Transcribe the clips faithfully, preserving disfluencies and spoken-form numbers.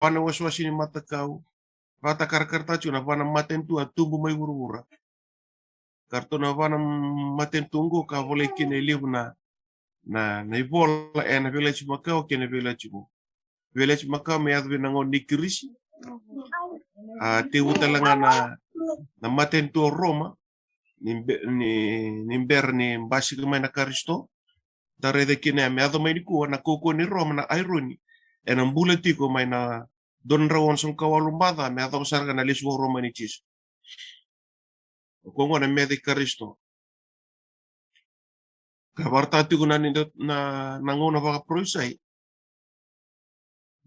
vana wasewase ni matakau, vakatakarakarataka tiko na vana matanitu a tubu mai vuravura. Ka ratou na vana matanitu oqo ka volai kina e levu na, na, na ivola ena Veiyalayalati Makawa kei na Veiyalayalati Vou. Veiyalayalati Makawa me yaco vei na gauna ni Kirisi. A tevu tale ga na, na matanitu o Roma, ni be-, ni, ni bera ni basika mai na Karisito. Da raica kina me yaco mai nikua na kaukauwa ni Roma, na aironi, ena bula tiko mai na dua na drau onosagavulu ka walu B.C., me yacova sara ga na lesu vakarua mai nei Jisu. O koya gona na meca i Karisito. Ka vakaraitaka tiko na, na, na gauna vakaparofisai.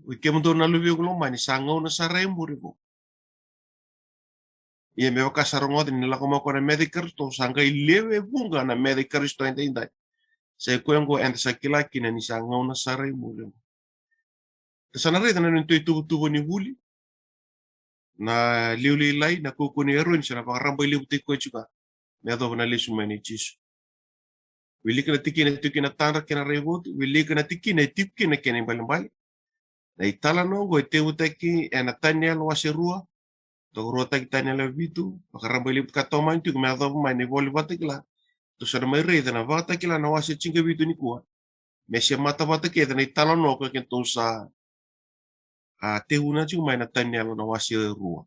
Oi kemudou na luvequ lomani, sa gauna sara e muri qo. Ia me vaka sa rogoca ni lako mai o koya na meca i Karisito, sa qai lewe vuqa na meca i Karisito edaidai. Sa i koya oqo eda sa kila kina ni sa gauna sara e muri qo. Da sa na raica na nona ituvatuva ni vuli, na liuliu lailai, na kaukauwa ni aironi, sa na vakarabailevutaki koya tiko ga me yacova na lesu mai nei Jisu. Wilika na tikina tiko kina tadra kei na raivotu, wilika na tikina e tiko kina kei na ibalebale. Na italanoa oqo e tevutaki ena Taniela wase rua, tokaruataki Taniela vitu, vakarabailevutaki, ka tomani tiko me yacova mai na iVola ni Vakatakila. Tou sa na mai raica na Vakatakila na wase tinikavitu nikua, me semata vata kece na italanoa ka keitou sa, a, tekivuna tiko mai na Taniela na wase rua.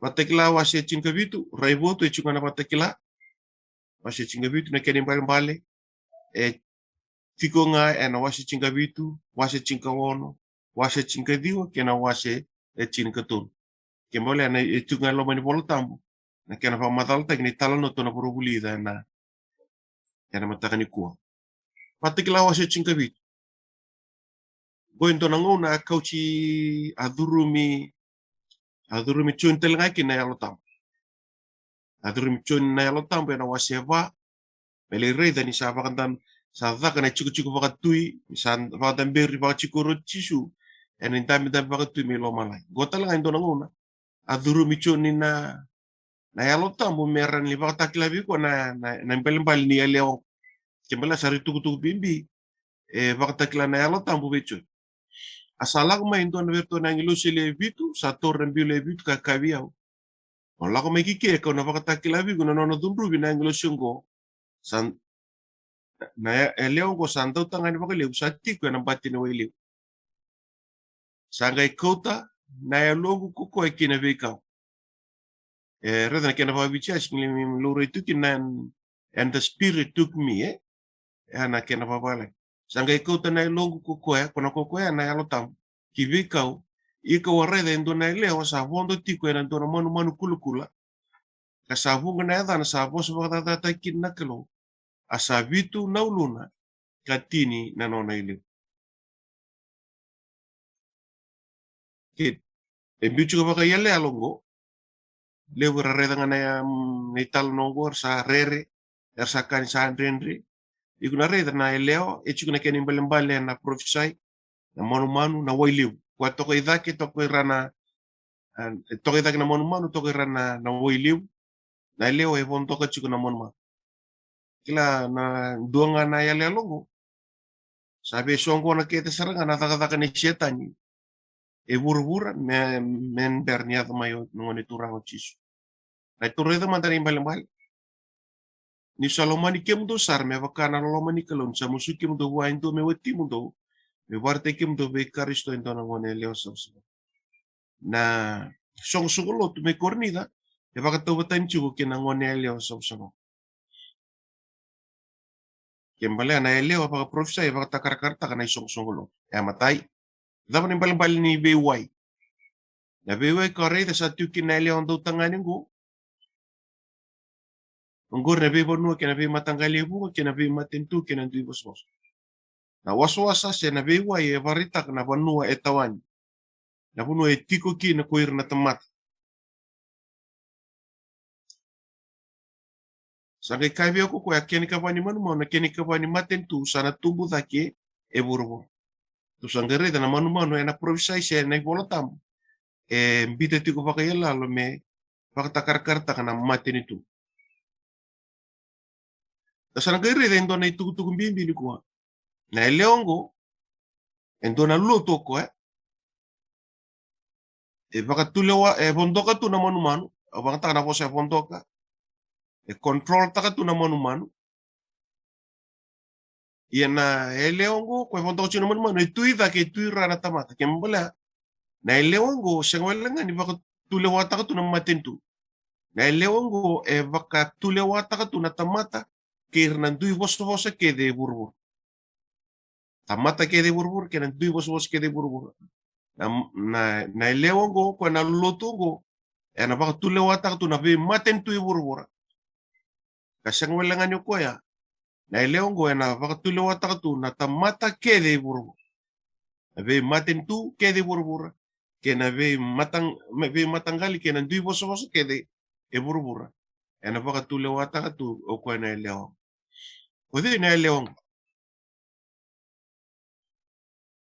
Vakatakila wase tinikavitu, raivotu e tiko ga na Vakatakila wase tinikavitu, na kena ibalebale e tiko ga ena wase tinikavitu, wase tinikaono, wase tinikaciwa kei na wase e tinikatolu. Kena ibalebale e tiko ga e loma ni Vola Tabu na kena vakamacalataki na italanoa tou na vakavulica ena, ena mataka nikua. Vakatakila wase tinikavitu. Qo e dua na gauna a kauti, a curumi, a curumi Joni tale ga kina na Yalo Tabu. A curumi Joni na Yalo Tabu ena wase va, me lai raica ni sa vakada-, sa caka na itikotiko vakatui, sa vakadaberi vakatikori o Jisu ena idabedabe vakatui mai lomalagi. Qo tale ga e dua na gauna a curumi Joni na, na Yalo Tabu me rawa ni vakatakila vei koya na, na, na ibalebale ni yalewa. Kena ibalebale sa rui tukutuku bibi e vakatakila na Yalo Tabu vei Joni. A sa lako mai e dua na, vei iratou na agilosi e vitu, sa taura na bilo e vitu ka kaya vei au: Mo lako mai ki ke, ka'u na vakatakila vei iko na nona cudruvi na agilosi oqo. Sa, na ya-, yalewa oqo sa dautagane vakalevu, sa tiko ena bati ni wai levu. Sa qai kauta na yaloqu ko koya ki na veikau. E, raica na kena vakaviti, a sega ni laurai tu kina, and the Spirit took me, e? E na kena vavalagi. Sa qai kauta na yaloqu ko koya, ko na ko koya na Yalo Tabu, ki veikau, ia ka'u a raica e dua na yalewa sa vodo tiko ena dua na manumanu kulakula, ka sa vuqa na yacana sa vosa vakacacataki kina na Kalou, a sa vitu na uluna ka tini na nona ilevu. Ke, e biu tiko vakaiyalayala oqo. Levu era raica ga na, mm, na italanoa oqo, era sa rere, era sa kaya ni sa dredre. Iko na raica na yalewa, e tiko na kena ibalebale na parofisai, na manumanu, na wai levu. Koya toka i cake, toka i ra na, e, toka i cake na manumanu, toka i ra na, na wai levu. Na yalewa e vodoka tiko na manumanu. Kila na dua ga na yalayala oqo, sa veisoqona kece sara ga na cakacaka ni Setani e vuravura me, me bera ni yaco mai o, na Gone Turaga o Jisu. Na, tou raica mada na ibalebale. Niu sa lomani kemudou sara me vaka na loloma ni Kalou, ni sa musu kemudou vua e dua me watimudou, me vakaraitaki kemudou vei Karisito e dua na goneyalewa savasava. Na isoqosoqo lotu mai Korinica e vakatauvatani tiko kei na goneyalewa savasava. Kena ibalebale na yalewa vakaparofisai e vakatakarakarataka na isoqosoqo lotu. E a matai, cava na ibalebale ni veiwai? Na veiwai ka raica sa tiko kina na yalewa dautagane oqo. Oqori na veivanua kei na veimataqali e vuqa kei na veimatanitu kei na dui vosavosa. Na wasawasa se na veiwai e vakaraitaka na vanua e tawani, na vanua e tiko kina ko ira na tamata. Sa qai kaya vei au ko koya, a kena ikava ni manumanu, na kena ikava ni matanitu sa na tubu cake e vuravura. Tou sa qai raica na manumanu ena parofisai se na iVola Tabu e biuta tiko vakaiyalayala me vakatakarakarataka na matanitu. Tou sa na qai raica e dua na itukutuku bibi nikua. Na yalewa oqo e dua na lotu o koya, e vakatulewa, e vodoka tu na manumanu, au vakayagataka na vosa e vodoka, e control-taka tu na manumanu. Ia na yalewa oqo, koya e vodoka tu na manumanu, e tu i cake, e tu i ra na tamata. Kena ibalebale, na yalewa oqo, sega wale ga ni vakatulewataka tu na matanitu. Na yalewa oqo, e vakatulewataka tu na tamata, kei ira na dui vosavosa kece e vuravura. Tamata kece e vuravura, kei na dui vosavosa kece e vuravura. Na, na, na yalewa oqo, koya na lotu oqo, ena vakatulewataka tu na veimatanitu e vuravura. Ka sega wale ga ni o koya, na yalewa oqo ena vakatulewataka tu na tamata kece e vuravura. Na veimatanitu kece e vuravura, kei na veimatan-, me-, veimataqali, kei na dui vosavosa kece e vuravura. Ena vakatulewataka tu o koya na yalewa. O cei na yalewa oqo?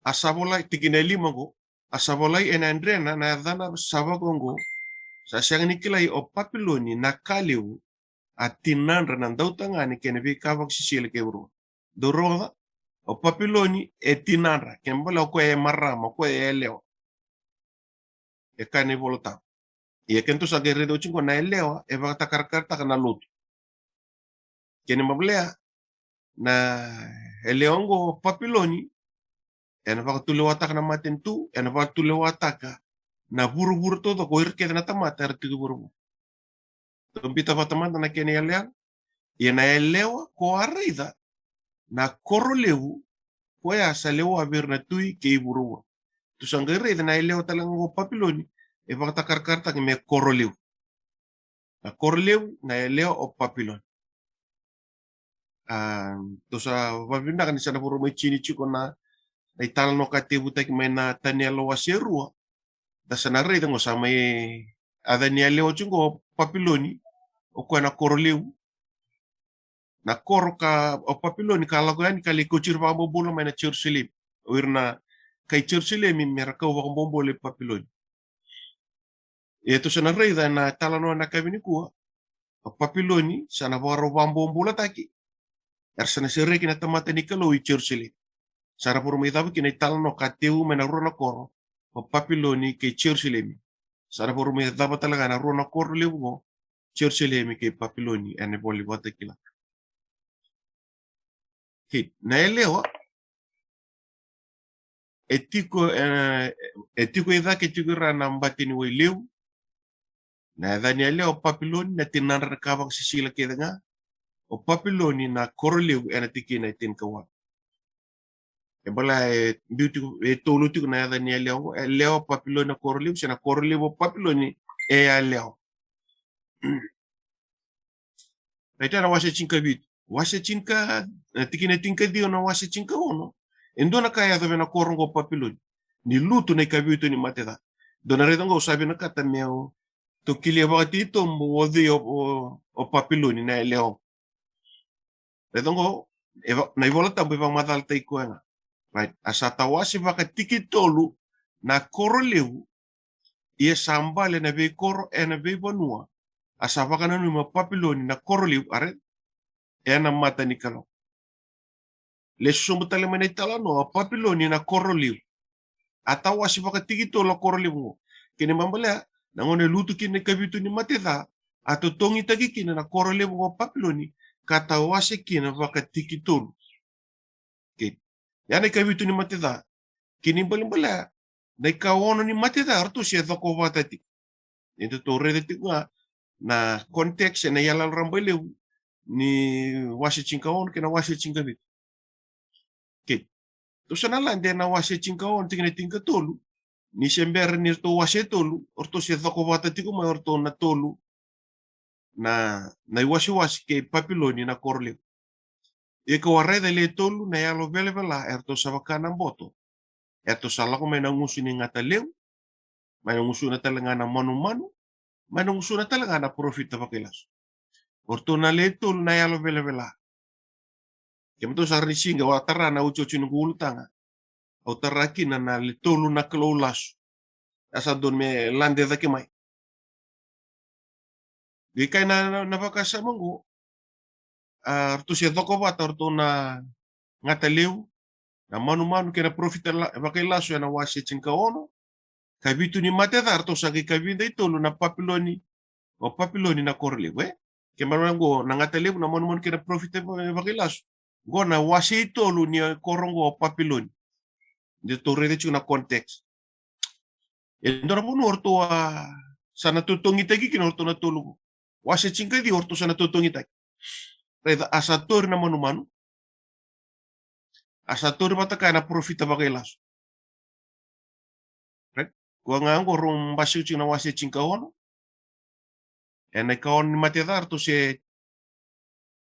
A sa volai, tikina e lima oqo, a sa volai ena yadrena na yacana sa vakaoqo, sa sega ni kilai o Papiloni na ka levu, a tinadra na dautagane kei na veika vakasisila kei vuravura. Dou rogoca, o Papiloni e tinadra, kena ibalebale o koya e marama, o koya e yalewa. E kaya na iVolatabu. Ia keitou sa qai raica oti oqo na yalewa e vakatakarakarataka na lotu. Kena ibalebale, na yalewa oqo o Papiloni, ena vakatulewataka na matanitu, ena vakatulewataka na vuravura taucoko, o ira kece na tamata era tiko e vuravura. Tou biuta vata mada na kena iyaloyalo. Ia na yalewa ko a raica na koro levu, koya sa lewa vei ira na tui kei vuravura. Tou sa qai raica na yalewa tale ga o Papiloni e vakatakarakarataki me koro levu. Na koro levu, na yalewa o Papiloni. A, tou sa vakavinaka ni sa na vakarau mai tini tiko na, na italanoa ka tevutaki mai na Taniela wase rua. Da sa na raica oqo sa mai yaca ni yalewa tiko o Papiloni, o koya na koro levu. Na koro ka, o Papiloni ka lako yani ka lai kauti ira vakabobula mai na Jerusalemi. O ira na kai Jerusalemi me ra kau vakabobula i Papiloni. E tou sa na raica na italanoa na yakavi nikua, o Papiloni sa na vakarau vakabobulataki. Era sa na sereki na tamata ni Kalou i Jerusalemi. Sa na vakarau mai cava kina italanoa ka tevu mai na rua na koro, o Papiloni kei Jerusalemi. Sa na vakarau mai cava tale ga na rua na koro levu oqo, Jerusalemi kei Papiloni, ena ivola ni Vakatakila. Okei, na yalewa e tiko, e, e tiko i cake, e tiko i ra na bati ni wai levu. Na yaca ni yalewa o Papiloni, na tinadra na ka vakasisila kece ga. O Papiloni na koro levu ena tikina e tinikawalu. E baleta e biu tiko, e tolu tiko na yaca ni yalewa oqo, e yalewa, Papiloni na koro levu, se na koro levu o Papiloni e yalewa. Raica na wase tinikavitu. Wase tinika, e, tikina tinikaciwa na wase tinikaono. E dua na ka e yaco vei na koro oqo o Papiloni. Ni lutu na ikavitu ni mate ca. Dou na raica oqo, au sa vinakata meu tou kilia vakatitobu o cei o, o, o Papiloni na yalewa. Raica oqo, e va-, na iVolatabu e vakamacalataki koya ga. Right. A sa tawase vakatikitolu na koro levu, ia sa bale na veikoro ena veivanua, a sa vakananumi o Papiloni na koro levu, a raica, ena mata ni Kalou. Lesu sobu tale mai na italanoa, o Papiloni na koro levu. A tawase vakatikitolu na koro levu oqo. Kena ibalebale, na gauna e lutu kina na ikavitu ni mate ca, a totogitaki kina na koro levu oqo o Papiloni, ka tawase kina vakatikitolu. Okei. Ia na ikavitu ni mate ca. Kena ibalebale, na ikaono ni mate ca, ratou se coko vata tiko. Ni tou raica tiko ga na context, ena iyaloyalo rabailevu ni wase tinikaono kei na wase tinikavitu. Okei. Tou sa na lade ena wase tinikaono, tikina tinikatolu. Ni se bera ni ratou wase tolu, o ratou se coko vata tiko mai o ratou na tolu na, na iwasewase kei Papiloni na koro levu. Ia kau a raica e le tolu na yalo velavela, eratou sa vaka na boto. Eratou sa lako mai na gusu ni gata levu, mai na gusuna tale ga na manumanu, mai na gusuna tale ga na parofita vakailasu. O ratou na le tolu na yalo velavela. Keitou sa raica ni siga au a tara na otioti ni ulutaga. Au tara kina na le tolu na kalou lasu. A sa donu me lade cake mai. Qai kaya na, na, na vakasama oqo. A, ratou se coko vata, ratou na gata levu, na manumanu kei na parofita la-, vakailasu ena wase tinikaono. Ka vitu ni mate ca ratou sa qai kavida i tolu na Papiloni, o Papiloni na koro levu, e? Ke manu qo na gata levu, na manumanu kei na parofita va-, vakailasu. Qo na wase i tolu ni koro qo o Papiloni. De tou raica tiko na context. E dua na vanua o ratou a sa na totogitaki kina o ratou na tolu qo. Wase tinikaciwa o ratou sa na totogitaki. Raica, a sa tori na manumanu. A sa tori vata kaya na parofita vakailasu. Right? Ko ga qo rau basika tiko na wase tinikaono. Ena ikaono ni mate ca ratou se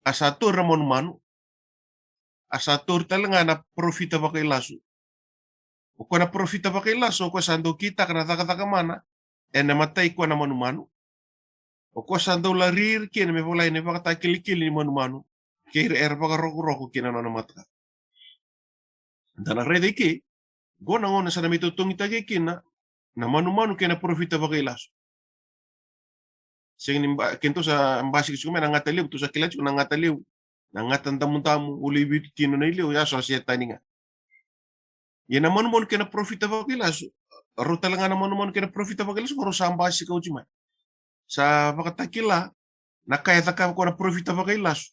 a sa tori na manumanu. A sa tori tale ga na parofita vakailasu. O koya na parofita vakailasu, o koya sa dau kitaka na cakacaka mana ena mata i koya na manumanu. O koya sa dau lari ira kina me volai na ivakatakilakila ni manumanu kei ira era vakarokoroko kina nona mataka. Da na raica i ke, qo na gauna sa na mai totogitaki kina na manumanu kei na parofita vakailasu. Sega ni ba-, keitou sa basika tiko mai na gata levu, tou sa kila tiko na gata levu. Na gata damudamu, ulu i vitu, tino na i levu, ya sa o Setani ga. Ia na manumanu kei na parofita vakailasu, rau tale ga na manumanu kei na parofita vakailasu, rau sa basika oti mai. Sa vakatakila na ka e cakava o koya na parofita vakailasu.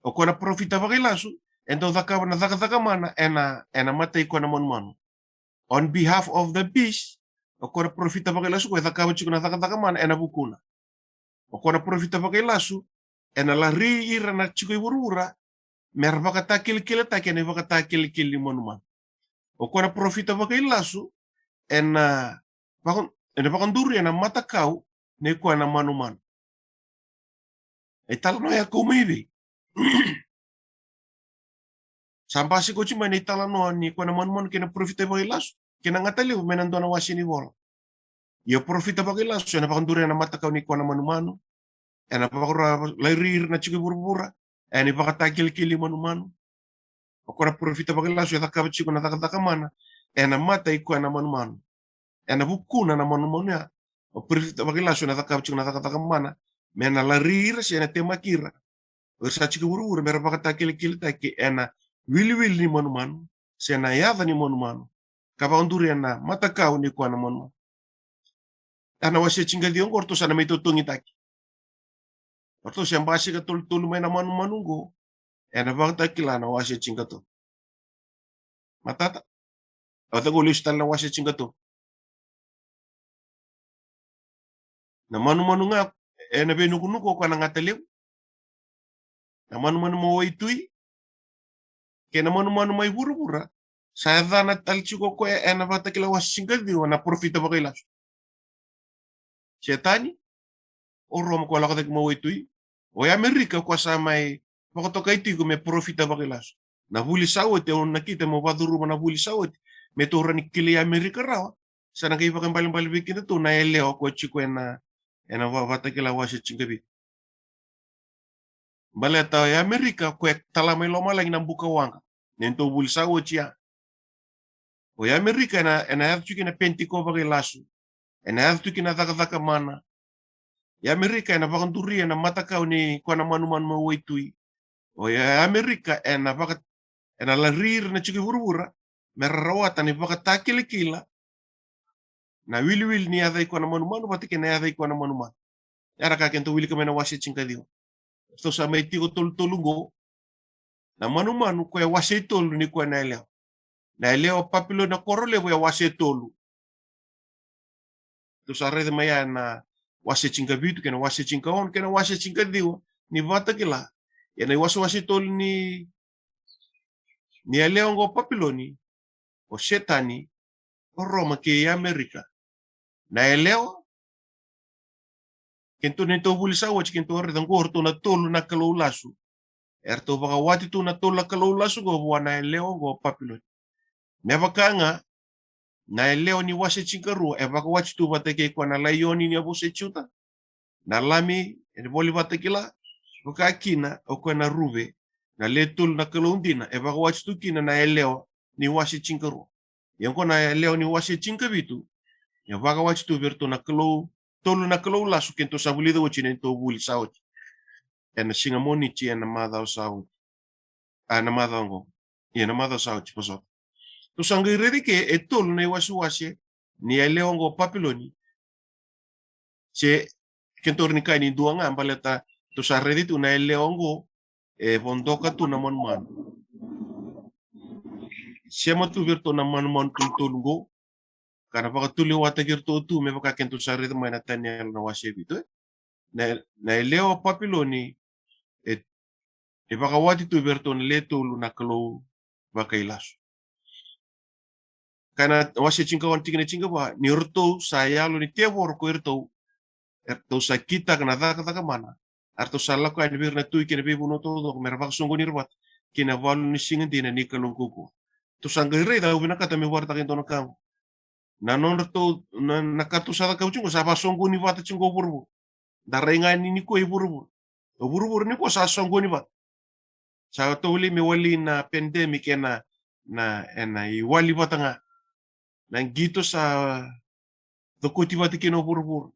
O koya na parofita vakailasu, e dau cakava na cakacaka mana ena, ena mata i koya na manumanu. On behalf of the beast, o koya na parofita vakailasu, o koya e cakava tiko na cakacaka mana ena vukuna. O koya na parofita vakailasu, ena lari ira na tiko i vuravura, me ra vakatakilakilataki ena ivakatakilakila ni manumanu. O koya na parofita vakailasu, ena vaka-, ena vakaduria na matakau ni koya na manumanu. E talanoa ya kau mai vei? Sa basika oti mai na italanoa ni koya na manumanu kei na parofita vakailasu kei na gata levu mai na dua na wase ni vola. Ia parofita vakailasu ena vakaduria na matakau ni koya na manumanu, ena vakara lari ira na tiko i vuravura ena ivakatakilakila ni manumanu. O koya na parofita vakailasu e cakava tiko na cakacaka mana ena mata i koya na manumanu. Ena vukuna na manumanu ya, o parofita vakailasu ena cakava tiko na cakacaka mana me na lari ira se na temaki ira o ira sa tiko i vuravura me ra vakatakilakilataki ena wiliwili ni manumanu se na yaca ni manumanu, ka vakaduria na matakau ni koya na manumanu. Ena wase tinikaciwa oqo ratou sa na mai totogitaki. Ratou se basika tolutolu mai na manumanu oqo ena Vakatakila na wase tinikatolu. Matata. Au caka lesu tale na wase tinikatolu. Na manumanu ga ena veinukunuku o koya na gata levu. Na manumanu mai waitui kei na manumanu mai vuravura. Sa yacana tale tiko o koya ena Vakatakila wase tinikaciwa na parofita vakailasu. Setani, o Roma ko lako cake mai waitui. O Amerika ko sa mai vakatokai tiko me parofita vakailasu. Na vuli sa oti, au nakita mo vacuruma na vuli sa oti me tou rawa ni kilai Amerika rawa. Sa na qai vakaibalebale vei kedatou na yalewa ko tiko ena, ena Va-, Vakatakila wase tinikavitu. Baleta o Amerika ko e tala mai lomalagi na buka waqa. Ni tou vuli sa oti ya. O Amerika ena, ena yaco tiko kina Penitiko vakailasu. Ena yaco tiko kina cakacaka mana. O Amerika ena vakaduria na matakau ni koya na manumanu mai waitui. O Amerika ena vaka-, ena lari ira na tiko i vuravura me ra rawata na ivakatakilakila, na wiliwili ni yaca i koya na manumanu vata kei na yaca i koya na manumanu. Era ka kedatou wilika mai na wase tinikaciwa. Tou sa mai tiko tolutolu oqo. Na manumanu ko e wase tolu ni koya na yalewa. Na yalewa Papiloni na koro levu e wase tolu. Tou sa raica mai ya na wase tinikavitu kei na wase tinikaono kei na wase tinikaciwa ni Vakatakila. Ia na iwasewase tolu ni, ni yalewa oqo o Papiloni, o Setani, o Roma kei Amerika. Na yalewa, kedatou ni tou vuli sa oti kedatou raica oqo o ratou na tolu na kalou lasu. Eratou vakawati tu na tolu na kalou lasu oqo vua na yalewa oqo o Papiloni. Me vaka ga na yalewa ni wase tinikarua e vakawati tu vata kei koya na laioni ni yavusa i Juta. Na lami ena iVola Vakatakila, vaka kina o koya na ruve, na le tolu na kalou dina, e vakawati tu kina na yalewa ni wase tinikarua. Ia oqo na yalewa ni wase tinikavitu e vakawati tu vei iratou na kalou, tolu na kalou lasu kedatou sa vulica oti ena neitou vuli sa oti. Ena siga Moniti ena macawa sa oti. A, na macawa oqo. Ia na macawa sa oti, pasota. Tou sa qai raica ke e tolu na iwasewase ni yalewa oqo o Papiloni. Se keitou rawa ni kaya ni dua ga, baleta tou sa raica tu na yalewa oqo e vodoka tu na manumanu. Sema tu vei iratou na manumanu tolutolu oqo, ka na vakatulewataki iratou tu me vaka keitou sa raica mai na Taniela na wase vitu, e. Na, na yalewa o Papiloni e, e vakawati tu vei iratou na le tolu na kalou vakailasu. Ka na wase tinikaono tikina tinikava, ni ratou sa yalo ni tevoro ko iratou, eratou sa kitaka na cakacaka mana, eratou sa lako yani vei ira na tui kei na veivanua taucoko me ra vakasoqoni ira vata kei na valu ni siga dina ni Kalou kaukauwa. Tou sa qai raica, au vinakata meu vakaraitaka e dua na ka qo. Na nodratou, na, na ka tou sa cakava tiko qo, sa vasoqoni vata tiko qo vuravura. Da rai ga ni nikua i vuravura. O vuravura nikua sa soqoni vata. Sa tovolei me wali na pandemic ena, na, ena iwali vata ga. Na qito sa cokoti vata kina o vuravura.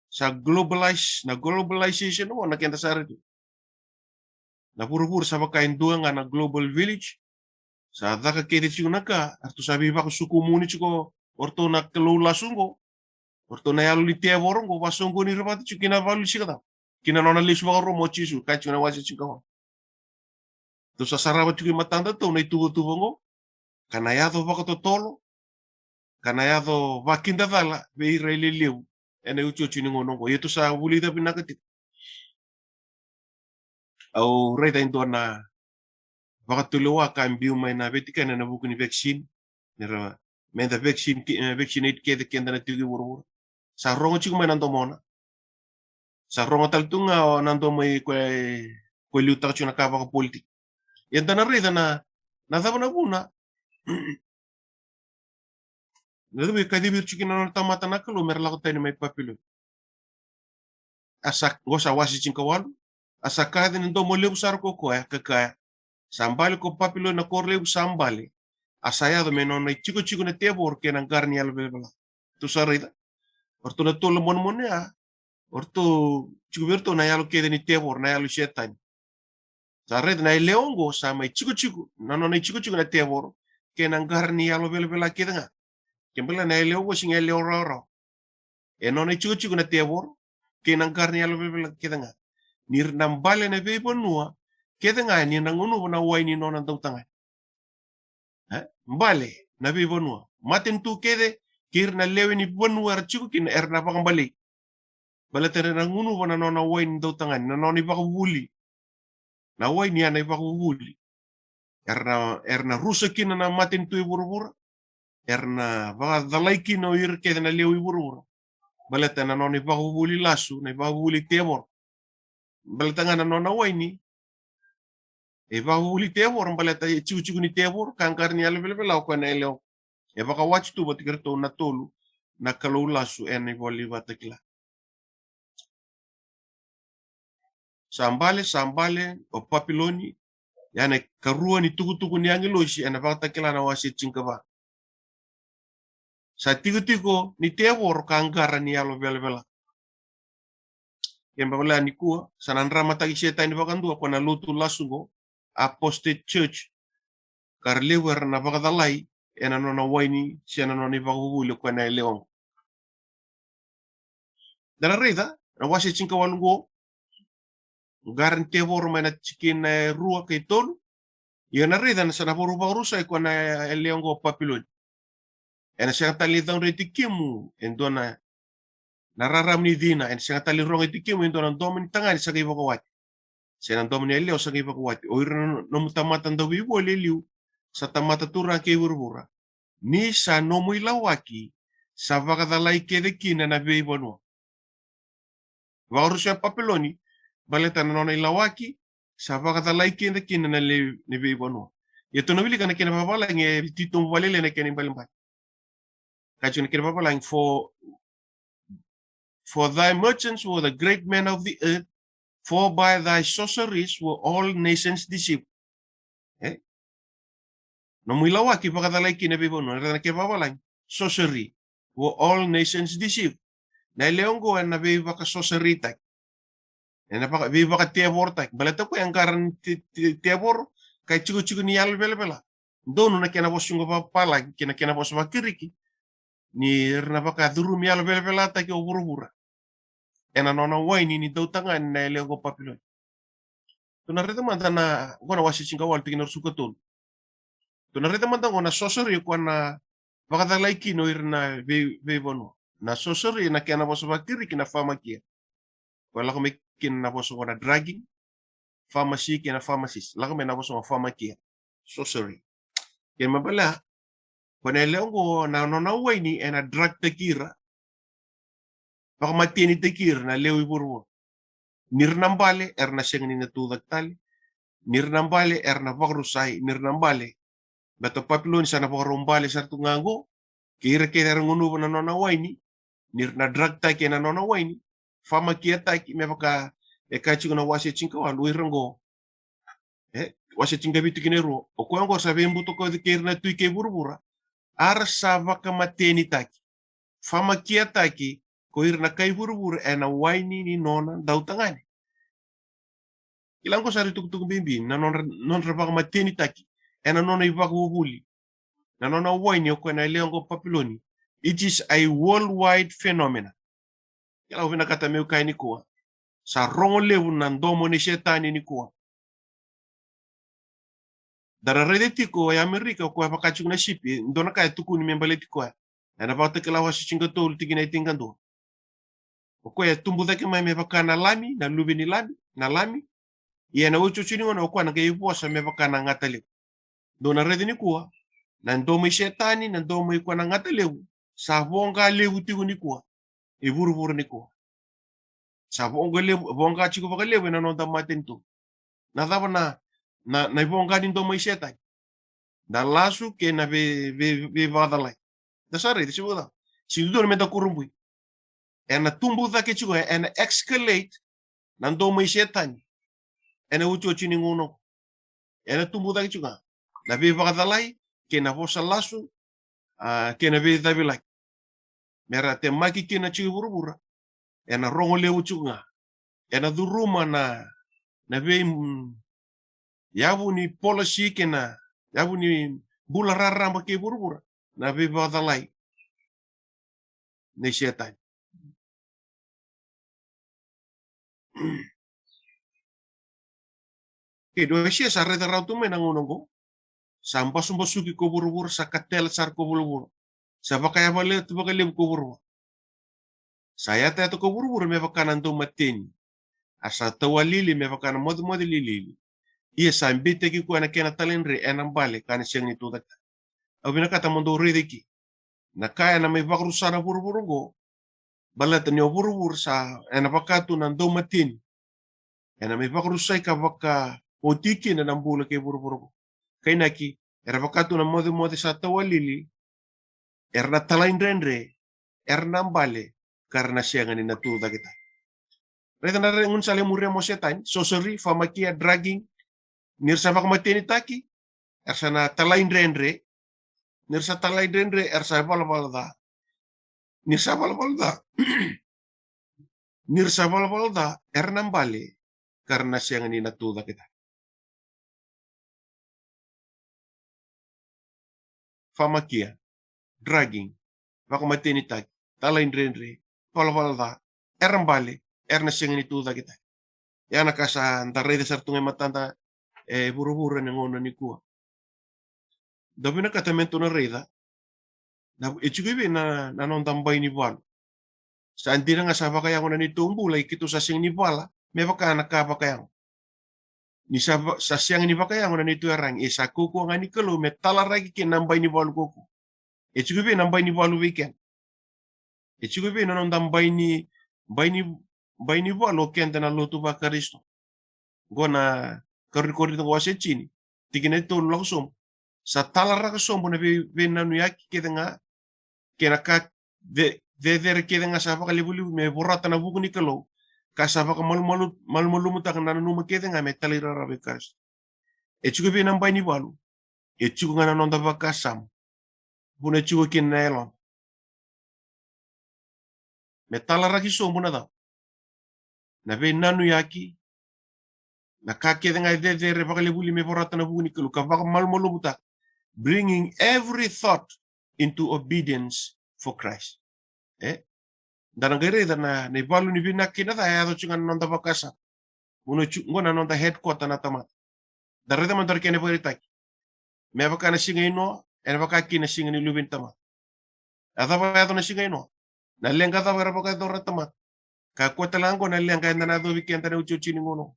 Sa globalize, na globalization o na keda sa raica tu. Na vuravura sa vaka e dua ga na global village. Sa caka kece tiko na ka, eratou sa veivakasokumuni tiko o ratou na kalou lasu oqo. O ratou na yalo ni tevoro oqo, vasoqoni ira vata tiko kina valu ni siga cava. Kina nona lesu vakarua mai o Jisu, ka tiko na wase tinikaono. Tou sa sarava tiko i matadatou na ituvatuva oqo, ka na yaco vakatotolo, ka na yaco vakidacala vei ira e lelevu ena iotioti ni gauna oqo. Ia tou sa vulica vinaka tiko. Au raica e dua na vakatulewa ka biu mai na Vatican ena vuku ni vaccine. Ni ra, meda vaccine ke-, eh, vaccinate kece keda na tiko i vuravura. Sa rogo tiko mai na domona. Sa rogo tale tu ga o na domo i koya, koya liutaka tiko na ka vakapolitiki. Ia da na raica na, na cava na vuna. Na cava e kacivi ira tiko kina na nona tamata na Kalou me ra lako tani mai Papiloni. A sa, qo sa wase tinikawalu. A sa kaci na domo levu sara ko koya, ka kaya, sa bale ko Papiloni na koro levu, sa bale. A sa yaco me nona itikotiko na tevoro kei na qara ni yalo velavela. Tou sa raica. O ratou na tolu na manumanu ya, o ratou tiko vei iratou na yalo kece ni tevoro, na yalo i Setani. Sa raica na yalewa oqo sa mai tikotiko, na nona itikotiko na tevoro kei na qara ni yalo velavela kece ga. Ke bale na yalewa oqo sega ni yalewa rawarawa. E nona itikotiko na tevoro kei na qara ni yalo velavela kece ga. Ni ra na bale na veivanua kece ga ni na gunuva na wai ni nona dautagane. E? Bale na veivanua. Matanitu kece kei ira na lewe ni vanua era tiko kina era na vakabalei. Baleta era na gunuva na nona wai ni dautagane, na nona ivakavuvuli. Na wai ni yana ivakavuvuli. Era na, era na rusa kina na matanitu e vuravura. Era na vakacalai kina o ira kece na lewe i vuravura. Baleta na nona ivakavuvuli lasu, na ivakavuvuli tevoro. Baleta ga na nona wai ni, e vakavuvuli tevoro, baleta e tikotiko ni tevoro, ka qara ni yalo velavela o koya na yalewa. E vakawati tu vata kei iratou na tolu na kalou lasu ena iVola ni Vakatakila. Sa bale, sa bale o Papiloni, yana ikarua ni tukutuku ni agilosi ena Vakatakila na wase tinikava. Sa tikotiko ni tevoro ka qara ni yalo velavela. Ke bale nikua, sa na dramataki Setani vakadua ko na lotu lasu qo, apostate church. Ka ra levu era na vakacalai ena nona waini se na nona ivakavuvuli o koya na yalewa qo. Da na raica na wase tinikawalu qo, qara ni tevoro mai na tikina e rua kei tolu. Ia na raica na sa na vakarusai ko na yalewa qo o Papiloni. Ena sega tale ni caudreti kemu e dua na, na rarama ni cina, ena sega tale ni rogoci kemu e dua na domo ni tagane sa qai vakawati, se na domo ni yalewa sa qai vakawati. O ira na nomu tamata dauveivoli e liu, sa tamata turaga kei vuravura. Ni sa nomu ilawaki sa vakacalai kece kina na veivanua. Vakarusai o Papiloni, baleta na nona ilawaki sa vakacalai kece kina na lewe ni veivanua. Ia tou na wilika na kena vavalagi e titobu vakalailai na kena ibalebale. Ka tiko na kena vavalagi, for, for thy merchants were the great men of the earth, for by thy sorceries were all nations deceived. E? Nomu ilawaki vakacalai kina veivanua, na kena vavalagi. Sorcery, were all nations deceived. Na yalewa qo ena veivakasorcerytaki. Ena vaka, veivakatevorotaki. Baleta ko e qara ni te, te, tevoro, ka itikotiko ni yalo velavela. Donu na kena vosa qo vakapalagi, kei na kena vosa vaKiriki. Ni ra na vakacurumi yalo velavelataki o vuravura ena nona waini ni dautagane na yalewa qo Papiloni. Tou na raica mada na, qo na wase tinikawalu tikina ruasagavulu ka tolu. Tou na raica mada qo na sorcery ko na vakacalai kina o ira na vei, veivanua. Na sorcery na kena vosa vaKirisi na pharmakia. Ko lako mai kina na vosa qo na drugging, pharmacy kei na pharmacist. Lako mai na vosa qo pharmakia. Sorcery. Kena ibalebale, ko na yalewa qo na nona waini ena drug-taki ira. Vakamatenitaki ira na lewe i vuravura. Ni ra na bale, era na sega ni na tucake tale. Ni ra na bale, era na vakarusai, ni ra na bale. Baleta o Papiloni sa na vakarau bale sara tu ga qo. Kei ira kece era gunuva na nona waini. Ni ra na drug-taki ena nona waini. Pharmakia-taki me vaka e kaya tiko na wase tinikawalu, o ira qo. E, wase tinikavitu tikina e rua. O koya qo sa veibutakoci kei ira na tui kei vuravura. Era sa vakamatenitaki. Pharmakia-taki ko ira na kai vuravura ena waini ni nona dautagane. Kila qo sa rui tukutuku bibi na nodra, nodra vakamatenitaki ena nona ivakavuvuli. Na nona waini o koya na yalewa qo Papiloni. It is a worldwide phenomena. Kila, au vinakata meu kaya nikua, sa rogo levu na domo ni Setani nikua. Da ra raica tiko e Amerika, o koya vaka tiko na sipi, dua na ka e tukuni me baleti koya. Ena Vakatakila wase tinikatolu tikina e tinikadua. O koya e tubu cake mai me vaka na lami, na luve ni lami, na lami. Ia ena otioti ni gauna o koya na qai vosa me vaka na gata levu. Dou na raica nikua, na domo i Setani, na domo i koya na gata levu, sa voqa levu tiko nikua. E vuravura nikua. Sa voqa levu, voqa tiko vakalevu ena noda matanitu. Na cava na, na, na ivoqa ni domo i Setani? Na lasu kei na vei, vei, veivakacalai. Da sa raica, se vakacava? Se dodonu meda kurabui. Ena tubu cake tiko, ena escalate na domo i Setani. Ena otioti ni gauna qo. Ena tubu cake tiko ga na veivakacalai, kei na vosa lasu, a, kei na veicavilaki. Me ra temaki kina tiko i vuravura. Ena rogo levu tiko ga. Ena curuma na, na vei, mm, yavu ni polasi kei na yavu ni bula raraba kei vuravura. Na veivakacalai nei Setani. Kei dua e sia sa raica rawa tu mai na gauna qo. Sa basubasuki ko vuravura, sa katela sara ko vuravura. Sa vakayavaletu vakalevu ko vuravura. Sa yatayata ko vuravura me vaka na daumateni. A sa tawalili me vaka na mocemoce lilili. Ia sa beitaki koya na kena talaidre ena bale ka na sega ni tucake. Au vinakata mo dou raica eke na ka ena mai vakarusa na vuravura qo. Baleta ni o vuravura sa ena vaka tu na daumateni. Ena mai vakarusai ka vakaoti kina na bula kei vuravura qo. Kainaki, era vaka tu na mocemoce sa tawalili, era na talaidredre, era na bale, ka ra na sega ni na tucake tale. Raica na re-, gaunisala e muria mai o Setani, sorcery, pharmakia, drugging, ni ra sa vakamatenitaki, era sa na talaidredre, ni ra sa talaidredre, era sa valavala ca. Ni ra sa valavala ca. Ni ra sa valavala ca, era na bale, ka ra na sega ni na tucake tale. Pharmakia, drugging, vakamatenitaki, talaidredre, valavala ca, era bale, era na sega ni tucake tale. Ia na ka sa da raica sara tu ga e matada e vuravura ena gauna nikua. Da vinakata me tou na raica. Na, e tiko i vei na, na noda bai ni valu. Sa dina ga sa vakayago na neitou bula, ia keitou sa sega ni vala me vaka na ka vakayago. Ni sa va-, sa sega ni vakayago na neitou iyaragi, e sa kaukauwa ga ni Kalou me talaraki kina na bai ni valu kaukaua. E tiko i vei na bai ni valu vei keda? E tiko i vei na noda bai ni, bai ni, bai ni valu o keda na lotu vaKarisito? Qo na Karua ni Korinica wase tini, tikina e tolu lako sobu. Sa talaraka sobu na vei, veinanuyaki kece ga, kei na ka ce-, cecere kece ga sa vakalevulevu me vorata na vuku ni Kalou, ka sa vakamalumalu-, malumalumutaka na nanuma kece ga me talairawarawa vei Karisito. E tiko i vei na bai ni valu? E tiko ga na noda vakasama. Vuna e tiko kina na yaloda. Me talaraki sobu na cava? Na veinanuyaki, na ka kece ga e cecere, vakalevulevu me vorata na vuku ni Kalou, ka vakamalumalumutaka. Bringing every thought into obedience for Christ. E? Da na qai raica na, na ivalu ni vinaka kei na ca e yaco tiko ga na noda vakasama. Qo na noda headquarter na tamata. Da raica mada na kena ivakaraitaki. Me vaka na siga i Noa, ena vaka kina na siga ni Luve ni tamata. A cava e yaco na siga i Noa? Na leqa cava era vakayacora na tamata? Ka koya tale ga qo na leqa eda na yacovi keda ena iotioti ni gauna.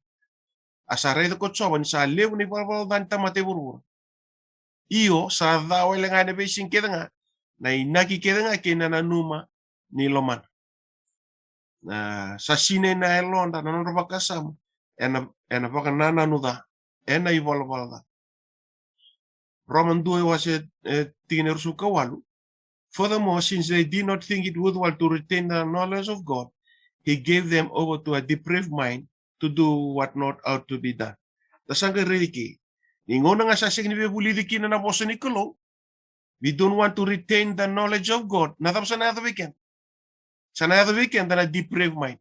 A sa raica ko Jiova ni sa levu na ivalavala ca ni tamata e vuravura. Io, sa ca wale ga ena veisiga kece ga na inaki kece ga kei na nanuma ni lomana. Na sa sinai na yaloda, na nodra vakasama ena, ena vakanananu ca, ena ivalavala ca. Roma dua e wase, e, tikina e ruasagavulu ka walu. Furthermore, since they did not think it worthwhile to retain the knowledge of God, he gave them over to a depraved mind to do what not ought to be done. Da sa qai raica ke, ni gauna ga sa sega ni via vulici kina na vosa ni Kalou, we don't want to retain the knowledge of God. Na cava sa na yaco vei keda? Sa na yaco vei keda na depraved mind.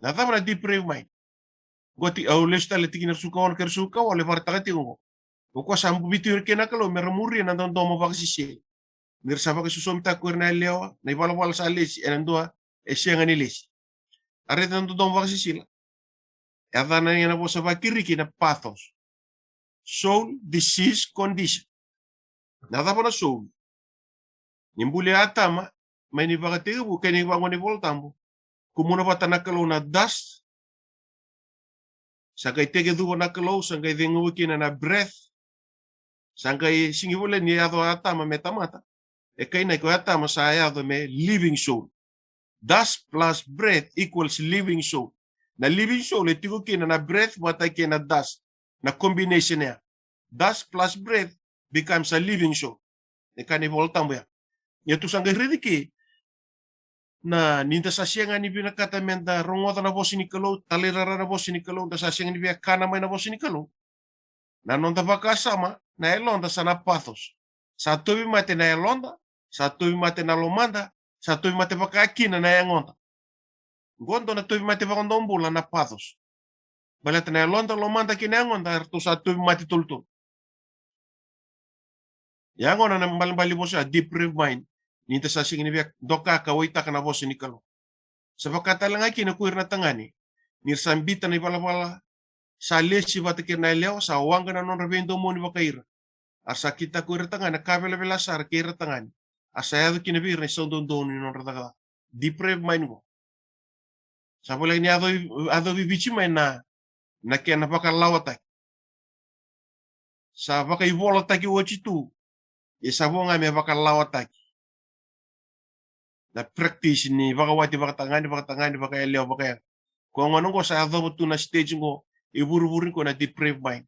Na cava na depraved mind? Qo ti, au lesu tale tikina e ruasagavulu ka ono kei ruasagavulu ka walu e vakaraitaka tiko qo. O koya sa biuti ira kina na Kalou me ra muria na dodomo vakasisila. Ni ra sa vakaisosomitaka ko ira na yalewa, na ivalavala sa lesi ena dua e sega ni lesi. A raica na dodomo vakasisila. E yacana ena vosa vaKirisi na pathos. Soul disease condition. Na cava na soul? Ni buli Atama, mai ni vakatekivu, kei na ivakaro ni Vola Tabu. Kumuna vata na Kalou na dust. Sa qai tekivu na Kalou, sa qai ceguva kina na breath. Sa qai sega ni voleka ni yaco Atama me tamata. E kainaki ko Atama sa yaco me living soul. Dust plus breath equals living soul. Na living soul e tiko kina na breath vata kei na dust. Na combination ya. Dust plus breath becomes a living soul. E kaya na iVola Tabu ya. Ia tou sa qai raica ke, na, ni da sa sega ni vinakata me da rogoca na vosa ni Kalou, talairawarawa na vosa ni Kalou, da sa sega ni via kana mai na vosa ni Kalou. Na noda vakasama, na yaloda sa na pathos. Sa tauvimate na yaloda, sa tauvimate na lomada, sa tauvimate vakakina na yagoda. Qo dua na tauvimate vakadomobula na pathos. Baleta na yaloda, lomada kei na yagoda, eratou sa tauvimate tolutolu. Ia qo na ibalebale ni vosa ya depraved mind, ni da sa sega ni via doka ka kauwaitaka na vosa ni Kalou. Sa vaka tale ga kina ko ira na tagane, ni ra sa biuta na ivalavala sa lesi vata kei ira na yalewa, sa waqa na nodra veidomoni vakai ira. A ra sa kitaka ko ira tagane na ka velavela sara kei ira tagane. A sa yaco kina vei ira na isau dodonu ni nodra caka ca. Depraved mind qo. Sa voleka ni yaco, yaco vei Viti mai na, na kena vakalawataki. Sa vakaivolataki oti tu. E sa vo ga me vakalawataki. Na practice ni vakawati vakatagane, vakatagane, vakayalewa, vakayalewa. Ko gona qo sa yacova tu na stage qo, e vuravura qo na depraved mind.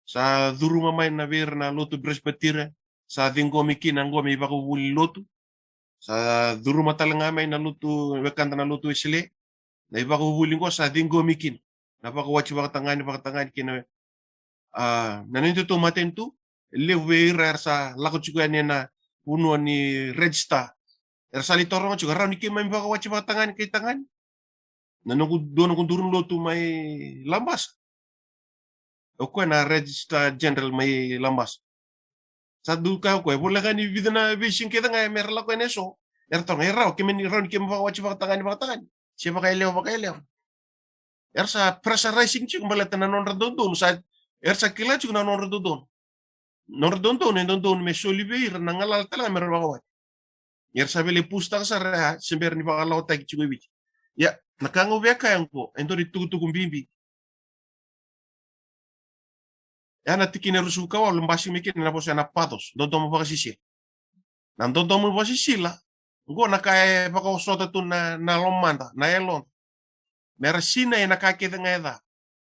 Sa curuma mai na vei ira na lotu Presbyterian, sa ciqomi kina qo me ivakavuvuli lotu. Sa curuma tale ga mai na lotu, wekada na lotu Wesele. Na ivakavuvuli qo sa ciqomi kina. Na vakawati vakatagane, vakatagane kina. A, na neitou matanitu, levu vei ira era sa lako tiko yani ena vanua ni register. Era sa lai taroga tiko, rawa ni keimami vakawati vakatagane kei tagane? Na noqu, dua noqu duru ni lotu mai Labasa. O koya na Registrar General mai Labasa. Sa dau kaya o koya, e voleka ni vica na veisiga kece ga me ra lako yani eso. Era taroga, e rawa, keimami, rawa ni keimami vakawati vakatagane, vakatagane? Se vakayalewa, vakayalewa? Era sa pressurizing tiko baleta na nodra dodonu, sa, era sa kila tiko na nodra dodonu. Nodra dodonu, e dodonu me soli vei ira na galala tale ga me ra vakawati. Era sa via lai pusitaka sara ya, se bera ni vakalawataki tiko e Viti. Ia, na ka ga au via kaya qo, e dua na itukutuku bibi. Ya na tikina e ruasagavulu ka walu, basika mai kina na vosa ya na pathos, dodomo vakasisila. Na dodomo vakasisila, qo na ka e vakaosota tu na, na lomada, na yaloda. Me ra sinai ena ka kece ga e ca.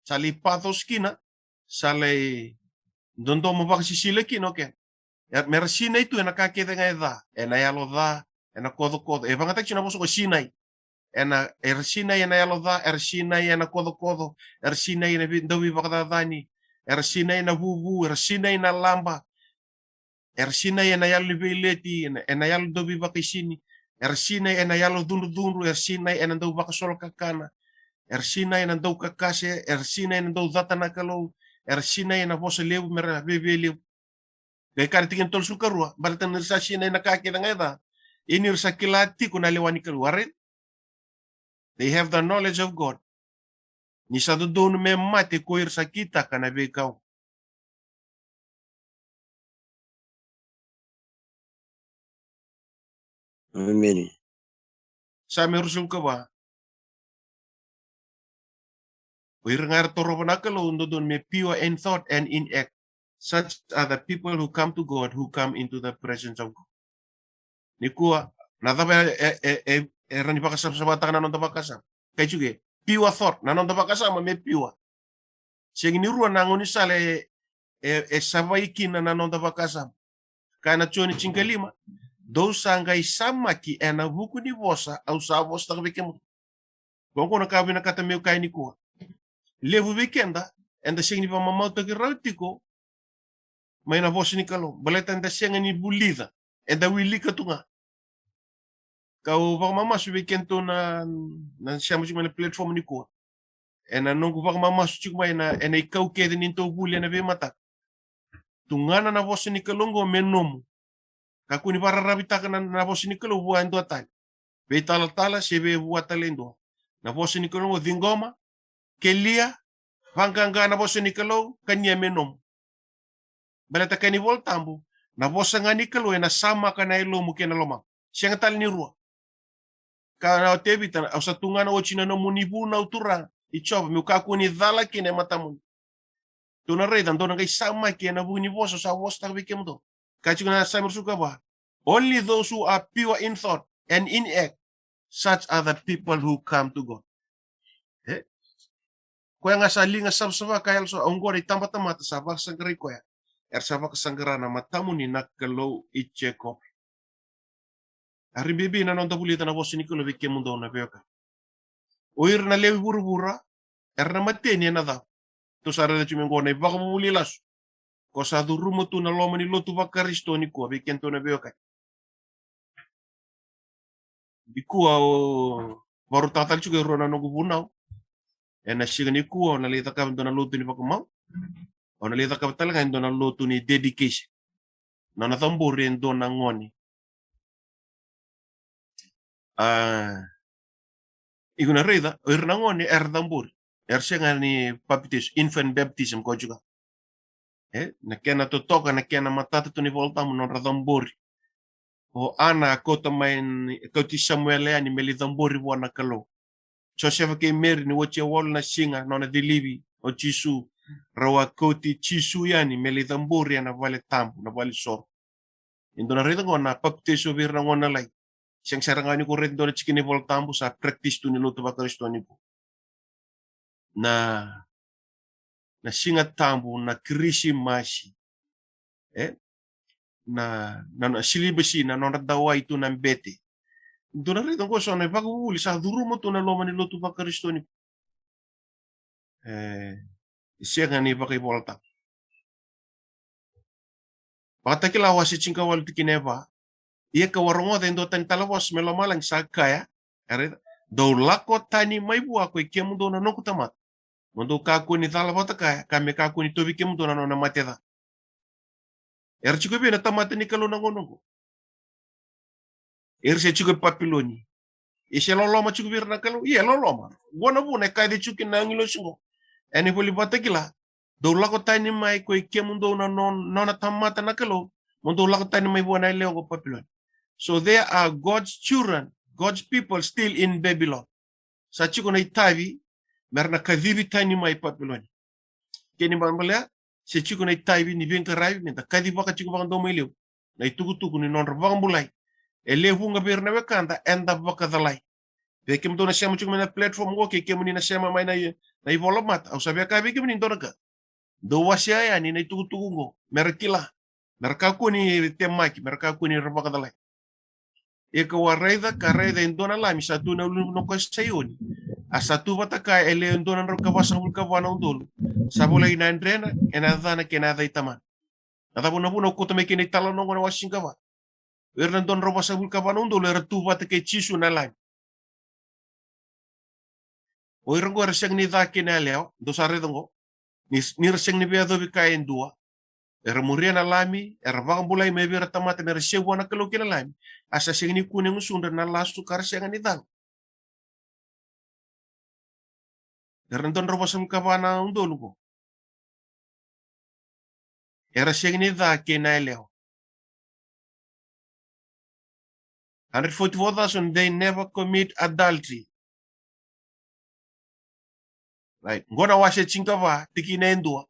Sa lai pathos kina, sa lai dodomo vakasisila kina o keda. Ia, me ra sinai tu ena ka kece ga e ca, ena yalo ca, ena kocokoco. E vakayagataki tiko na vosa qo sinai. Ena, era sinai ena yalo ca, era sinai ena kocokoco, era sinai ena vei-, dauveivakacacani, era sinai ena vuvu, era sinai ena laba, era sinai ena yalo ni veileti, ena, ena yalo dauveivakaisini, era sinai ena yalo cudrucudru, era sinai ena dauvakasolokakana, era sinai ena daukakase, era sinai ena daucata na Kalou, era sinai ena vosa levu me ra viavia levu. Qai kaya na tikina e tolusagavulu ka rua, baleta ni ra sa sinai ena ka kece ga e ca, Ia ni ra sa kila tiko na lewa ni Kalou, a raica? They have the knowledge of God. Ni sa dodonu me mate ko ira sa kitaka na veika oqo. Emeni. Same ruasagavulu ka va. O ira ga era torova na Kalou dodonu me pure in thought and in act. Such are the people who come to God, who come into the presence of God. Nikua, na cava e, e, e, e, era ni vakasavasavataka na noda vakasama? Kai tiko e, pure thought, na noda vakasama me pure. Sega ni rua na gaunisala e, e, e savai kina na noda vakasama. Kaya na Joni tinikalima, dou sa qai samaki ena vuku ni vosa au sa vosataka vei kemudou. Qo na ka au vinakata meu kaya nikua. Levu vei keda, eda sega ni vakamamautaki rawa tiko mai na vosa ni Kalou. Baleta eda sega ni vulica, eda wilika tu ga. Kau vakamamasu vei kedatou na, na sema tiko mai na platform nikua. Ena noqu vakamamasu tiko mai na, ena ikau kece ni tou vuli ena veimataka. Tugana na vosa ni Kalou qo me nomu. Kakua ni vakararavitaka na, na vosa ni Kalou vua e dua tale. Veitalatala se vei vua tale e dua. Na vosa ni Kalou qo ciqoma, kelia, vaqaqa na vosa ni Kalou, kania me nomu. Baleta kaya na iVola Tabu, na vosa ga ni Kalou ena samaka na yalomu kei na lomamu. Sega tale ni rua. Kaya o Tevita, au sa tugana oti na nomuni vunau Turaga, i Jiova, meu kakua ni cala kina e matamuni. Tou na raica, dou na qai samaki ena vuku ni vosa au sa vosataka vei kemudou. Kaya tiko na Same ruasagavulu ka va, only those who are pure in thought and in act, such are the people who come to God. E? Koya ga sa liga savasava ka yalo sa, oqori itabatamata sa vakasaqarai koya. Era sa vakasaqara na matamuni na Kalou i Jekope. Ari bibi na noda vulica na vosa ni Kalou vei kemudou na veiwekani. O ira na lewe i vuravura, era na mateni ena cava? Tou sa raica tiko mai qo na ivakavuvuli lasu. Ko sa curuma tu na loma ni lotu vaKarisito nikua vei kedatou na veiwekani. Nikua au vakarautaka tale tiko e rua na noqu vunau. Ena siga nikua au na lai cakava e dua na lotu ni vakamau. Au na lai cakava tale ga e dua na lotu ni dedication. Na nona cabori e dua na gone. A, iko na raica, o ira na gone era cabori. Era sega ni papitaiso, infant baptism ko tiko. E, na kena totoka, na kena matata tu ni Vola Tabu, nodra cabori. O Ana a kauta mai, kauti Samuela yani me lai cabori vua na Kalou. Josefa kei Meri ni oti e walu na siga nona cilivi o Jisu, rau a kauti Jisu yani me lai cabori ena vale tabu, na vale soro. E dua na raica qo na papitaiso vei ira na gone lalai. Sega sara ga ni ko raica e dua na tikina ni Vola Tabu sa practice tu ni lotu vaKarisito nikua. Na, na Siga Tabu, na Kirisimasi, e? Na, na, na silibasi, na nodra dawai tu na bete. Dua na raica qo so na ivakavuvuli sa curuma tu na loma ni lotu vaKarisito nikua. E, sega ni vakaivolatabu. Vakatakila wase tinikawalu tikina e va. Ia kau a rogoca e dua tani tale na vosa mai lomalagi sa kaya, e raica, dou lako tani mai vua koi kemudou na noqu tamata. Mo dou kakua ni cala vata kaya, ka me kakua ni tauvi kemudou na nona mate ca. Era tiko vei na tamata ni Kalou na gauna oqo? Era se tiko e Papiloni. E se loloma tiko vei ira na Kalou? Ia, e loloma. Qo na vuna e kaci tiko kina na agilosi qo ena ivola Vakatakila. Dou lako tani mai koi kemudou na non-, nona tamata na Kalou. Mo dou lako tani mai vua na yalewa qo Papiloni. So there are God's children, God's people still in Babylon. Sa tiko na itavi, mera na kacivi tani mai Papiloni. Kena ibalebale, se tiko na itavi ni veiqaravi, meda kacivaka tiko vakadomoilevu na itukutuku ni nodra vakabulai. E levu ga vei ira na wekada, eda vakacalai. Vei kemudou na sema tiko mai na platform qo, kei kemuni na sema mai na i-, na ivola mata, au sa via kaya vei kemuni dua na ka. Dou wasea yani na itukutuku qo, mera kila, mera kakua ni temaki, mera kakua ni ra vakacalai. Ia kau a raica, ka raica e dua na lami sa tu ena ulunivanua ko Saioni. A sa tu vata kaya e lewe dua na drau ka vasagavulu ka va na udolu. Sa volai na yadrena, ena yacana kei na yaca i Tamana. Na cava na vuna au kauta mai kina italanoa qo na wase tinikava? O ira na dua na drau vasagavulu ka va na udolu era tu vata kei Jisu na lami. O ira qo era sega ni ca kei na yalewa, dou sa raica qo. Ni, ni ra sega ni veiyacovi kaya e dua. Era muria na Lami, era vakabulai mai vei ira na tamata me ra sevu vua na Kalou kei na Lami. A sa sega ni kune e gusudra na lasu ka ra sega ni cala. Era dua na drau vasagavulu ka va na udolu qo. Era sega ni ca kei na yalewa. Hundred forty-four thousand, they never commit adultery. Right. Qo na wase tinikava, tikina e dua.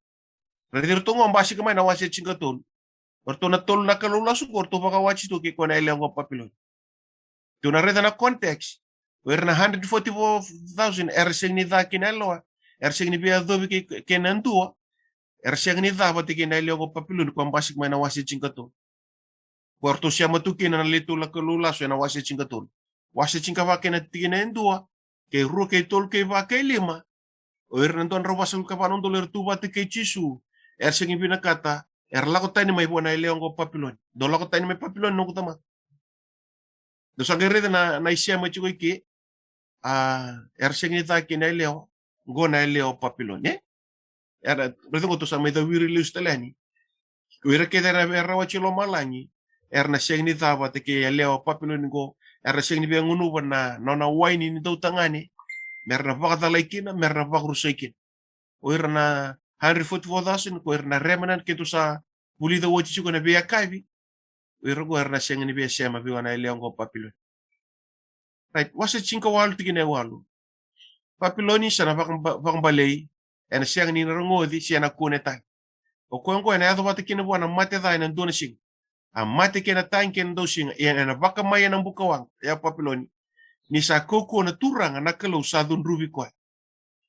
Raici iratou qo, basika mai na wase tinikatolu. O iratou na tolu na kalou lasu qo, o iratou vakawati tu kei koya na yalewa qo Papiloni. Tou na raica na context. O ira na hundred forty-four thousand era sega ni ca kei na yalewa. Era sega ni veiyacovi kei, kei na dua. Era sega ni ca vata kei na yalewa qo Papiloni, koya basika mai na wase tinikatolu. Koya ratou sema tu kina na lewe tolu na kalou lasu ena wase tinikatolu. Wase tinikava kei na tikina e dua, kei rua, kei tolu, kei va, kei lima. O ira na dua na drau vasagavulu ka va na udolu era tu vata kei Jisu. Era sega ni vinakata, era lako tani mai vua na yalewa qo Papiloni. Dou lako tani mai Papiloni, noqu tamata. Dou sa qai raica na, na isema e tiko i ke. A, era sega ni ca kei na yalewa. Qo na yalewa Papiloni, e? Era, raica qo, tou sa mai cawiri lesu tale yani. Ko ira kece era, era rawati lomalagi, era na sega ni ca vata kei yalewa Papiloni qo, era na sega ni via gunuva na, na nona waini ni dautagane, me ra na vakacalai kina, me ra na vakarusai kina. O ira na hundred forty-four thousand, ko ira na remnant, keitou sa vulica oti tiko na veiyakavi. O ira qo era na sega ni via sema vei koya na yalewa qo Papiloni. Right, wase tinikawalu, tikina e walu. Papiloni sa na vakaba-, vakabalei, ena sega ni na rogoci, se na kune tale. O koya qo ena yaco vata kina vua na mate ca ena dua na siga. A mate kei na tagi kei na dausiga, ia ena vakamai ena bukawaqa, ya Papiloni. Ni sa kaukauwa na Turaga na Kalou sa cudruvi koya.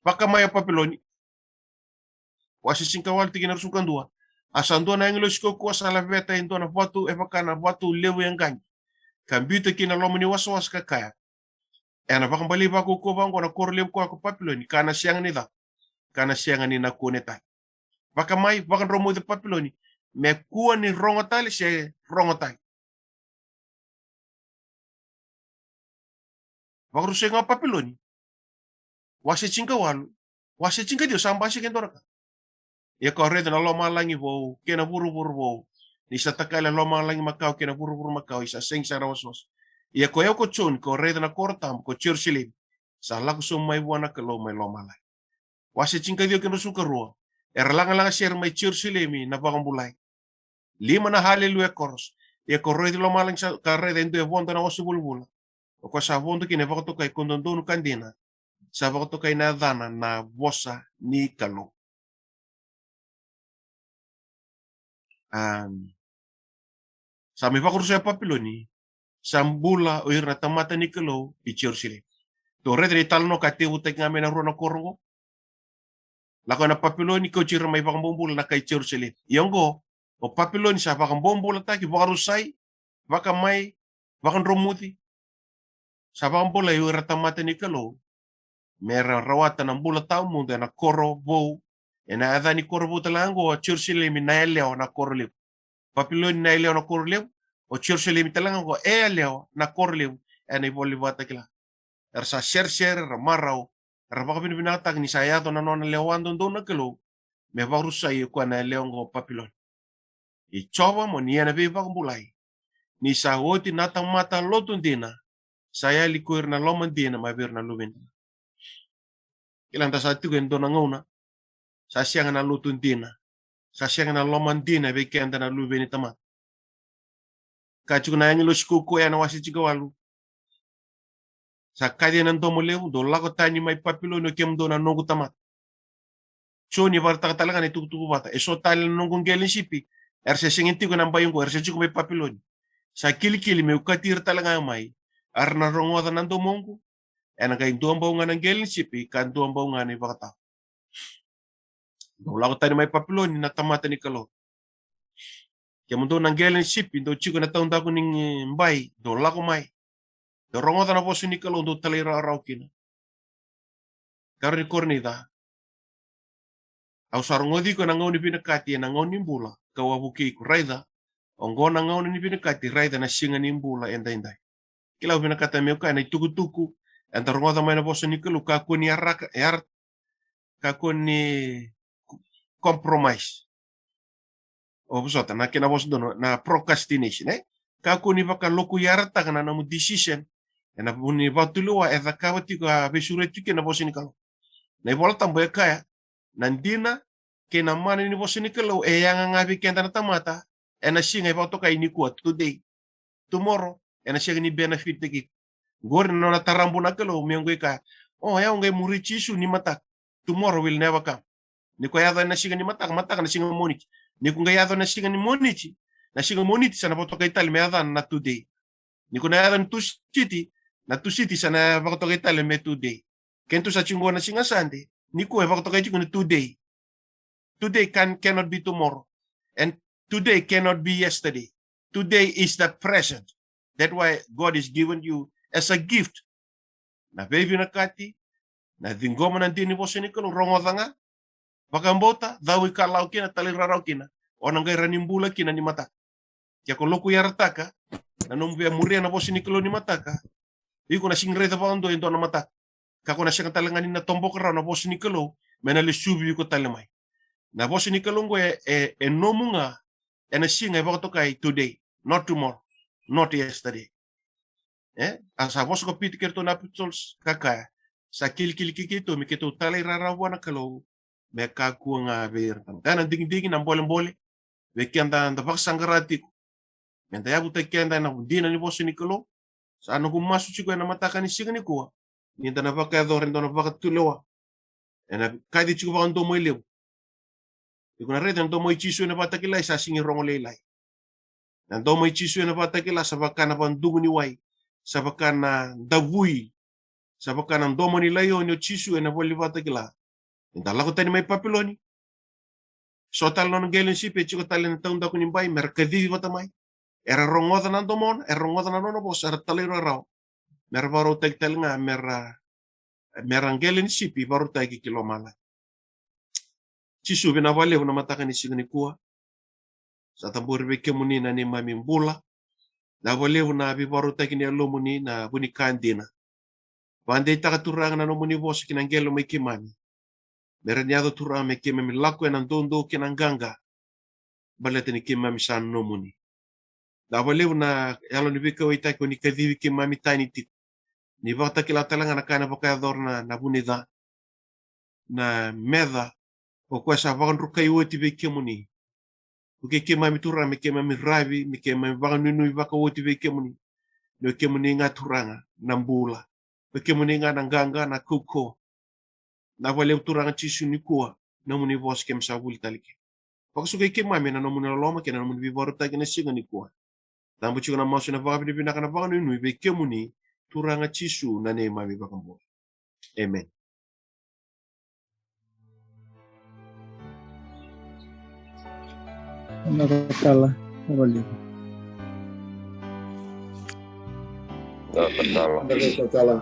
Vakamai o Papiloni. Wase tinikawalu, tikina ruasagavulu ka dua. A sa dua na agilosi kaukauwa sa laveta e dua na vatu e vaka na vatu levu e qaqi, ka biuta ki na loma ni wasawasa ka kaya, ena vakabalei vakaukauwa vaqo na koro levu koya ko Papiloni, ka na sega ni ca, ka na sega ni na kune tale. Vakamai, vakadromuci Papiloni, me kua ni rogo tale se rogo tale. Vakarusai ga o Papiloni. Wase tinikawalu. Wase tinikaciwa sa basika e dua na ka. Ia ko raica na lomalagi vou kei na vuravura vou, ni sa takali na lomalagi makawa kei na vuravura makawa, ni sa sega sara na wasawasa. Ia ko yau ko Joni, ko raica na koro tabu ko Jerusalemi, sa lako sobu mai vua na Kalou mai lomalagi. Wase tinikaciwa kei na ruasagavulu ka rua. Era lagalaga sere mai Jerusalemi na vakabulai. Lima na haleluya chorus. Ia ko raici lomalagi sa, ka raica e dua e vodo ena ose vulavula. O koya sa vodo kina e vakatokai ko dodonu ka dina. Sa vakatokai na yacana na vosa ni Kalou. Am, sa mai vakarusai o Papiloni, sa bula o ira na tamata ni Kalou i Jerusalemi. Tou raica na italanoa ka tevutaki ga mai na rua na koro qo. Lako na Papiloni, kauti ira mai vakabobula na kai Jerusalemi. Ia oqo, o Papiloni sa vakabobulataki, vakarusai, vakamai, vakadromuci. Sa vakabulai o ira tamata ni Kalou me ra rawata na bula tawamudu ena koro vou. Ena yaca ni koro vou tale ga oqo o Jerusalemi na yalewa na koro levu. Papiloni na yalewa na koro levu, o Jerusalemi tale ga oqo e yalewa na koro levu. Ena iVola ni Vakatakila. Era sa seresere, era marau, era vakavinavinakataka ni sa yaco na nona lewa dodonu na Kalou me vakarusai o koya na yalewa oqo o Papiloni. I Jiova mo ni ia na veivakabulai, ni sa oti na tamata lotu dina, sa yali ko ira na loma dina mai vei ira na luve ni tamata. Kila da sa tiko e dua na gauna sa sega na lotu dina, sa sega na loma dina vei keda na luve ni tamata. Ka tiko na agilosi kaukauwa ena wase tinikawalu. Sa kaci ena domo levu, dou lako tani mai Papiloni o kemudou na noqu tamata. Joni e vakaraitaka tale ga na itukutuku vata. Eso tale na noqu qele ni sipi era se sega ni tiko ena bai oqo, era se tiko mai Papiloni. Sa kilikili meu kauti ira tale ga mai, era na rogoca na domoqu. Ena qai dua bau ga na qele ni sipi ka dua bau ga na ivakatawa. Dou lako tani mai Papiloni na tamata ni Kalou. Kemudou na qele ni sipi, dou tiko ena taudaku ni bai, dou lako mai. Dou rogoca na vosa ni Kalou, dou talairawarawa kina. Karua ni Korinica. Au sa rogoci iko ena gauna ni vinakati, ena gauna ni bula, kau a vukei iko. Raica, oqo na gauna ni vinakati, raica na siga ni bula edaidai. Kila, au vinakata meu kaya na itukutuku eda rogoca mai na vosa ni Kalou, kakua ni araka, e ara, kakua ni compromise. O vosota, na kena vosa donu, na procrastination, e? Kakua ni vakalokuyarataka na nomu decision. Ena vu ni vakatulewa e cakava tiko, a veisureti tiko kina na vosa ni Kalou. Na iVola Tabu e kaya, na dina kei na mana ni vosa ni Kalou e yaga ga vei keda na tamata ena siga e vakatokai nikua, today. Tomorrow ena sega ni benefit-taki iko. Qori na nona tarabu na Kalou, me qai kaya, o, o yau qai muri Jisu ni mataka. Tomorrow will never come. Ni ko yaco ena siga ni mataka, mataka na siga Moniti. Ni ko qai yaco ena siga ni Moniti, na siga Moniti sa na vakatokai tale me yacana na today. Ni ko na yaco ni Tusiti, na Tusiti sa na vakatokai tale me today. Keitou sa tiko qo na siga Sade, nikua e vakatokai tiko na today. Today can, cannot be tomorrow. And today cannot be yesterday. Today is the present. That's why God is given you as a gift. Na veivinakati, na ciqoma na dina ni vosa ni Kalou, rogoca ga, vakabauta, cau ikalawa kina, talairawarawa kina, o na qai rawa ni bula kina ni mataka. Ke ko lokuyarataka na nomu via muria na vosa ni Kalou ni mataka, iko na sega ni raica vakadua e dua na mataka. Ka ko na sega tale ga ni na toboka rawa na vosa ni Kalou me na lesuvi iko tale mai. Na vosa ni Kalou qo e, e, e nomu ga ena siga e vakatokai, today, not tomorrow, not yesterday. E, a sa vosa ko Pita kei iratou na apositolo ka kaya, sa kilikili kei keitou me keitou talairawarawa vua na Kalou, me kakua ga vei ira na tamata. Ena digidigi, na bolebole vei keda da vakasaqara tiko, me da yavutaki keda ena dina ni vosa ni Kalou. Sa noqu masu tiko ena mataka ni siga nikua, ni da na vakayacora e dua na vakatulewa ena kaci tiko vakadomoilevu. Iko na raica na domo i Jisu ena Vakatakila, sa sega ni rogo lailai. Na domo i Jisu ena Vakatakila sa vaka na vadugu ni wai, sa vaka na davui, sa vaka na domo ni laioni o Jisu ena ivola ni Vakatakila. Ni da lako tani mai Papiloni, so tale na nona qele ni sipi, e tiko tale na taudaku ni bai me ra kacivi vata mai. Era rogoca na domona, era rogoca na nona vosa, era talairawarawa, me ra vakarautaki tale ga me ra, me ra qele ni sipi, vakarautaki ki lomalagi. Jisu, vinaka vakalevu na mataka ni siga nikua. Sa cabori vei kemuni na neimami bula. Vinaka vakalevu na veivakarautaki ni Yalomuni, na vu ni ka dina. Vakadeitaka, Turaga, na nomuni vosa ki na qele mai keimami, me rawa ni yaco, Turaga, me keimami lako ena doudou kei na qaqa baleta ni keimami sa nomuni. Vinaka vakalevu na yalo ni veikauwaitaki o ni kacivi keimami tani tiko. Ni vakatakila tale ga na ka ena vakayacora na, na vu ni ca, na meca o koya sa vakadrukai oti vei kemuni. Vukei keimami, Turaga, me keimami ravi, me keimami vakanuinui vakaoti vei kemuni. Ni o kemuni ga, Turaga, na bula. O kemuni ga na qaqa, na kaukauwa. Vinaka vakalevu, Turaga Jisu, nikua nomuni vosa keimami sa vuli tale kina. Vakasukai keimami ena nomuni loloma kei na nomuni veivakarautaki ena siga nikua. Tabu tiko na masu ena vakavinavinaka, na vakanuinui vei kemuni, Turaga Jisu, na neimami iVakabula. Emeni. Vinaka Tala, vinaka vakalevu. Vinaka Tala. Vinaka Tala.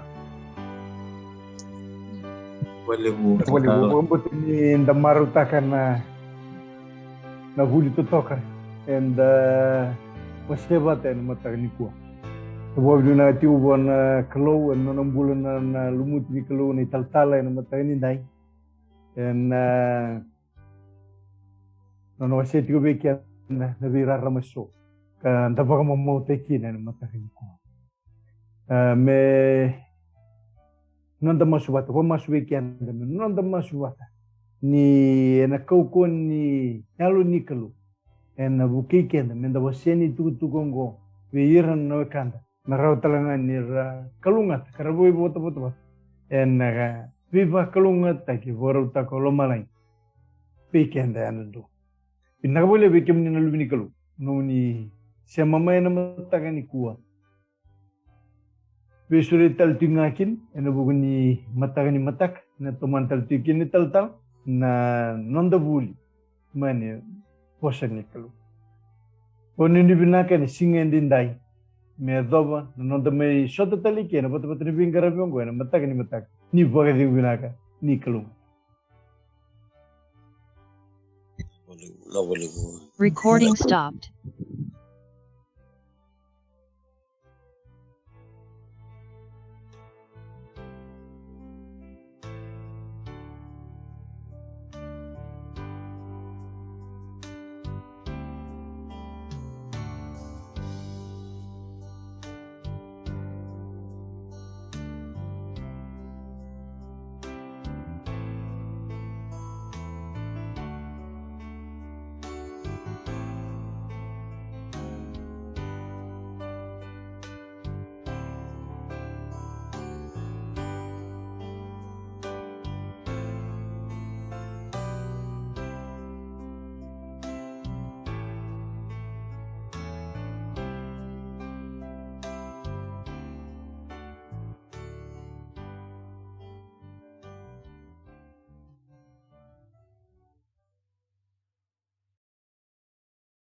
Vakalevu. Vakalevu. Vakabauta ni da marautaka na, na vuli totoka eda wasea vata ena mataka nikua. Sa vakavinavinaka tiko vua na Kalou ena nona bula na, na lumuti ni Kalou na italatala ena mataka nidai. Ena, ah, nona wasea tiko vei keda na veirarama eso ka da vakamamautaki kina ena mataka nikua. Ah, me noda masu vata, vakamasu vei keda me noda masu vata ni ena kaukauwa ni Yalo ni Kalou ena vukei keda me da wasea na itukutuku oqo vei ira na wekada, me rawa tale ga ni ra kalougata ka ra vakaivotavota vata ena veivakalougatataki e vakarautaka o lomalagi vei keda yadudua. Vinaka vakalevu vei kemuni na luve ni Kalou, nomuni sema mai ena mataka nikua. Veisureti tale tiko ga kina ena vuku ni mataka ni mataka, na tomana tale tiko kina ni talatala, na noda vuli mai na vosa ni Kalou. Vakavinavinaka ena siga edaidai me yacova na noda mai sota tale kina ena vatavata ni veiqaravi oqo ena mataka ni mataka. Ni vakacegu vinaka, ni Kalou. Recording stopped.